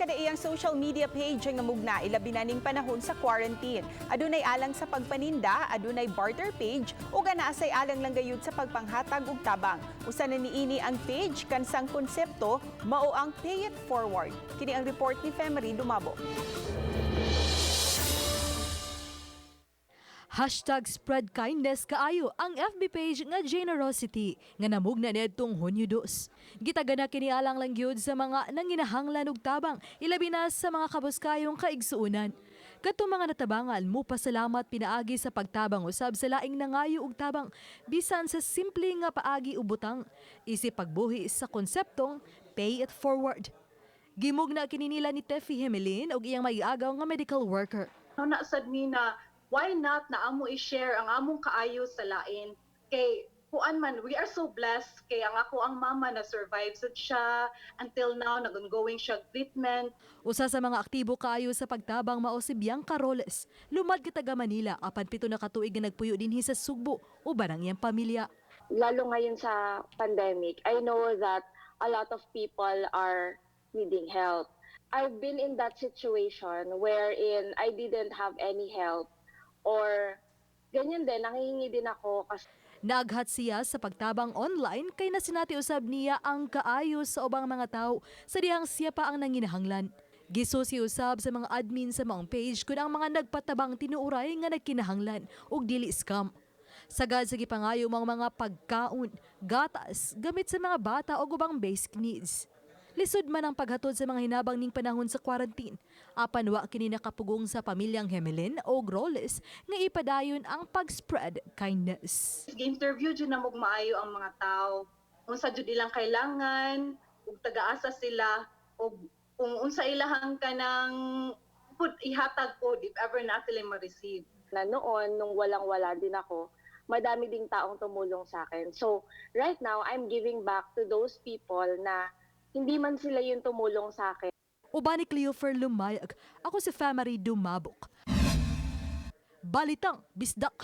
kadaiyang social media page ang namugna, ilabi na ning panahon sa quarantine. Adunay alang sa pagpaninda, adunay barter page ug naa say alang lang gayud sa pagpanghatag og tabang. Usa na niini ang page kansang konsepto mao ang "Pay It Forward." Kini ang report ni Femery Dumabo. #SpreadKindness kaayo ang FB page nga Generosity nga namugna niadtong Hunyo 2. Gitagana kini alang lang gyud sa mga nanginahanglan og tabang, ilabi na sa mga kabuskayong kaigsuonan. Kadtong mga natabangan mo pasalamat pinaagi sa pagtabang usab sa laing nangayo og tabang bisan sa simple nga paagi o butang, isip pagbuhi sa konseptong "Pay It Forward." Gimugna kini nila ni Tefi Hemelin og iyang maiagaw nga medical worker. No, na sad mi na why not na amo i-share ang among kaayo sa lain, kay kuan man, we are so blessed kay ang ako ang mama na survive sad siya until now, nag-ongoing siya treatment. Usa sa mga aktibo kaayo sa pagtabang mao si Bianca Roles. Lumad ka taga Manila apan 7 na ka tuig nga nagpuyo dinhi sa Sugbo uban ang iyang pamilya. Lalo ngayon sa pandemic, I know that a lot of people are needing help. I've been in that situation wherein I didn't have any help or ganyan din, nangihingi din ako kasi Naaghat siya sa pagtabang online kay nasinati usab niya ang kaayo sa ubang mga tao sa dihang siya pa ang nanginahanglan. Gisusi usab sa mga admin sa maong page kung ang mga nagpatabang tinuoray nga nagkinahanglan ug dili scam. Sagad sa gipangayo mga mga pagkaon, gatas, gamit sa mga bata o ubang basic needs. Lisod man ang paghatod sa mga hinabang ning panahon sa quarantine. Apan wa kini nakapugong sa pamilyang Hemelin o Groles nga ipadayon ang pag-spread kindness. Gi-interview jud na og maayo ang mga tao, unsa jud ilang kailangan ug tagaasa sila ug kung unsa ilahang kanang pud ihatag pod if ever na sila ma-receive. Na noon, nung walang-wala din ako, madami ding taong tumulong sa akin. So, right now, I'm giving back to those people na hindi man sila yung tumulong sa akin. Uban ni Cleofer Lumayag, ako si Famary Dumabok. Balitang Bisdak.